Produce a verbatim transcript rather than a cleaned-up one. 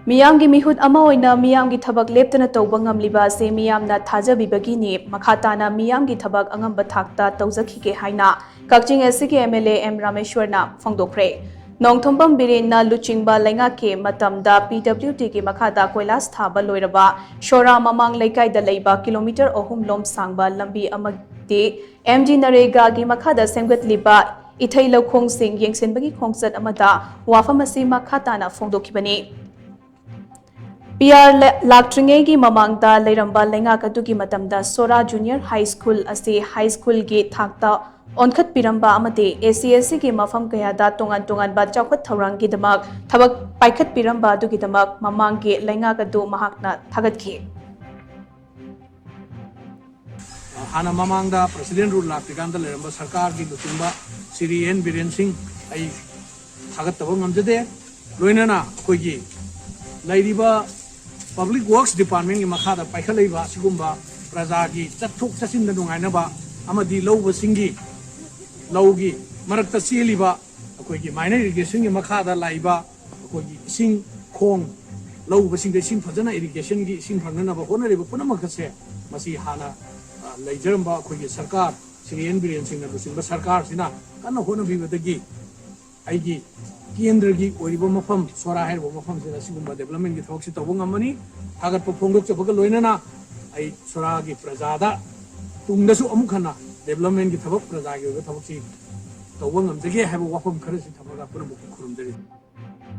ꯃꯤꯌꯥꯝꯒꯤ ꯃꯤꯍꯨꯠ ꯑꯃ ꯑꯣꯏꯅ ꯃꯤꯌꯥꯝꯒꯤ ꯊꯕꯛ ꯂꯦꯞꯇꯅ ꯇꯧꯕ ꯉꯝꯂꯤꯕ ꯑꯁꯤ ꯃꯤꯌꯥꯝꯅ ꯊꯥꯖꯕꯤꯕꯒꯤꯅꯤ꯫ ꯃꯈꯥ ꯇꯥꯅ ꯃꯤꯌꯥꯝꯒꯤ ꯊꯕꯛ ꯑꯉꯝꯕ ꯊꯥꯛꯇ ꯇꯧꯖꯈꯤꯒꯦ ꯍꯥꯏꯅ ꯀꯛꯆꯤꯡ ꯑꯦꯁ ꯁꯤꯒꯤ ꯑꯦꯝ ꯑꯦꯜ ꯑꯦ ꯑꯦꯝ ꯔꯥꯃꯦꯁ꯭ꯋꯔꯅ ꯐꯣꯡꯗꯣꯛꯈ꯭ꯔꯦ꯫ ꯅꯣꯡꯊꯣꯝꯕꯝ ꯕꯤꯔꯦꯟꯅ ꯂꯨꯆꯤꯡꯕ ꯂꯩꯉꯥꯛꯀꯤ ꯃꯇꯝꯗ ꯄꯤ ꯗꯕ꯭ꯂꯤꯎ ꯇꯤꯒꯤ ꯃꯈꯥꯗ ꯀꯣꯏꯂꯥꯁ ꯊꯥꯕ ꯂꯣꯏꯔꯕ ꯁꯣꯔꯥ ꯃꯃꯥꯡ ꯂꯩꯀꯥꯏꯗ ꯂꯩꯕ ꯀꯤꯂꯣꯃꯤꯇꯔ ꯑꯍꯨꯝ ꯂꯣꯝ ꯁꯥꯡꯕ ꯂꯝꯕꯤ ꯑꯃꯗꯤ ꯑꯦꯝ ꯖꯤ ꯅꯔꯦꯒꯥꯒꯤ ꯃꯈꯥꯗ ꯁꯦꯝꯒꯠꯂꯤꯕ ꯏꯊꯩ ꯂꯧꯈꯣꯡꯁꯤꯡ ꯌꯦꯡꯁꯤꯟꯕꯒꯤ ꯈꯣꯡꯆꯠ ꯑꯃꯗ ꯋꯥꯐꯝ ꯑꯁꯤ ꯃꯈꯥ ꯇꯥꯅ ꯐꯣꯡꯗꯣꯛꯈꯤꯕꯅꯤ꯫ ꯄꯤ ꯑꯥꯔ ꯂ-, ꯂꯥꯛꯇ꯭ꯔꯤꯉꯩꯒꯤ ꯃꯃꯥꯡꯗ ꯂꯩꯔꯝꯕ ꯂꯩꯉꯥꯛ ꯑꯗꯨꯒꯤ ꯃꯇꯝꯗ ꯁꯣꯔꯥ ꯖꯨꯅꯤꯌꯔ ꯍꯥꯏ ꯁ꯭ꯀꯨꯜ ꯑꯁꯤ ꯍꯥꯏ ꯁ꯭ꯀꯨꯜꯒꯤ ꯊꯥꯛꯇ ꯑꯣꯟꯈꯠꯄꯤꯔꯝꯕ ꯑꯃꯗꯤ ꯑꯦ ꯁꯤ ꯑꯦꯁ ꯁꯤꯒꯤ ꯃꯐꯝ ꯀꯌꯥꯗ ꯇꯣꯉꯥꯟ ꯇꯣꯉꯥꯟꯕ ꯆꯥꯎꯈꯠ ꯊꯧꯔꯥꯡꯒꯤꯗꯃꯛ ꯊꯕꯛ ꯄꯥꯏꯈꯠꯄꯤꯔꯝꯕ ꯑꯗꯨꯒꯤꯗꯃꯛ ꯃꯃꯥꯡꯒꯤ ꯂꯩꯉꯥꯛ ꯑꯗꯨ ꯃꯍꯥꯛꯅ ꯊꯥꯒꯠꯈꯤ꯫ ꯍꯥꯟꯅ ꯃꯃꯥꯡꯗ ꯄ꯭ꯔꯁꯤꯗꯦꯟ ꯔꯨꯜ ꯂꯥꯛꯇ꯭ꯔꯤꯀꯥꯟꯗ ꯂꯩꯔꯝꯕ ꯁꯔꯀꯥꯔꯒꯤ ꯂꯨꯆꯤꯡꯕ ꯁꯤꯔꯤ ꯑꯦꯟ ꯕꯤꯔꯦꯟ ꯁꯤꯡ ꯑꯩ ꯊꯥꯒꯠꯇꯕ ꯉꯝꯖꯗꯦ꯫ ꯂꯣꯏꯅꯅ ꯑꯩꯈꯣꯏꯒꯤ ꯂꯩꯔꯤꯕ ꯄꯕ꯭ꯂꯤꯛ ꯋꯥꯔꯛꯁ ꯗꯤꯄꯥꯔꯠꯃꯦꯟꯒꯤ ꯃꯈꯥꯗ ꯄꯥꯏꯈꯠꯂꯛꯏꯕ ꯑꯁꯤꯒꯨꯝꯕ ꯄ꯭ꯔꯖꯥꯒꯤ ꯆꯠꯊꯣꯛ ꯆꯠꯁꯤꯟꯗ ꯅꯨꯡꯉꯥꯏꯅꯕ ꯑꯃꯗꯤ ꯂꯧꯎꯕꯁꯤꯡꯒꯤ, ꯂꯧꯒꯤ ꯃꯔꯛꯇ ꯆꯦꯜꯂꯤꯕ ꯑꯩꯈꯣꯏꯒꯤ ꯃꯥꯏꯅꯔ ꯏꯔꯤꯒꯦꯁꯟꯒꯤ ꯃꯈꯥꯗ ꯂꯥꯛꯏꯕ ꯑꯩꯈꯣꯏꯒꯤ ꯏꯁꯤꯡ ꯈꯣꯡ, ꯂꯧꯎꯕꯁꯤꯡꯗ ꯏꯁꯤꯡ ꯐꯖꯅ ꯏꯔꯤꯒꯦꯁꯟꯒꯤ ꯏꯁꯤꯡ ꯐꯪꯅꯅꯕ ꯍꯣꯠꯅꯔꯤꯕ ꯄꯨꯝꯅꯃꯛ ꯑꯁꯦ ꯃꯁꯤ ꯍꯥꯟꯅ, ꯑ, ꯂꯩꯖꯔꯝꯕ ꯑꯩꯈꯣꯏꯒꯤ ꯁꯔꯀꯥꯔ, ꯁꯤꯔꯤ ꯑꯦꯟ ꯕꯤꯔꯦꯟ ꯁꯤꯡꯅ ꯂꯨꯆꯤꯡꯕ ꯁꯔꯀꯥꯔꯁꯤꯅ ꯀꯟꯅ ꯍꯣꯠꯅꯕꯤꯕꯗꯒꯤ ꯑꯩꯒꯤ ꯀꯦꯟꯗ꯭ꯔꯒꯤ ꯑꯣꯏꯔꯤꯕ ꯃꯐꯝ ꯁꯣꯔꯥ ꯍꯥꯏꯔꯤꯕ ꯃꯐꯝꯁꯤꯗ ꯑꯁꯤꯒꯨꯝꯕ ꯗꯦꯕꯂꯞꯃꯦꯟꯒꯤ ꯊꯕꯛꯁꯤ ꯇꯧꯕ ꯉꯝꯕꯅꯤ꯫ ꯊꯥꯒꯠꯄ ꯐꯣꯡꯗꯣꯛꯆꯕꯒ ꯂꯣꯏꯅꯅ ꯑꯩ ꯁꯣꯔꯥꯒꯤ ꯄ꯭ꯔꯖꯥꯗ ꯇꯨꯡꯗꯁꯨ ꯑꯃꯨꯛ ꯍꯟꯅ ꯗꯦꯕꯂꯞꯃꯦꯟꯒꯤ ꯊꯕꯛ, ꯄ꯭ꯔꯖꯥꯒꯤ ꯑꯣꯏꯕ ꯊꯕꯛꯁꯤ ꯇꯧꯕ ꯉꯝꯖꯒꯦ ꯍꯥꯏꯕ ꯋꯥꯐꯝ ꯈꯔꯁꯤ ꯊꯝꯃꯒ ꯄꯨꯝꯅꯃꯛꯄꯨ ꯈꯨꯔꯨꯝꯖꯔꯤ꯫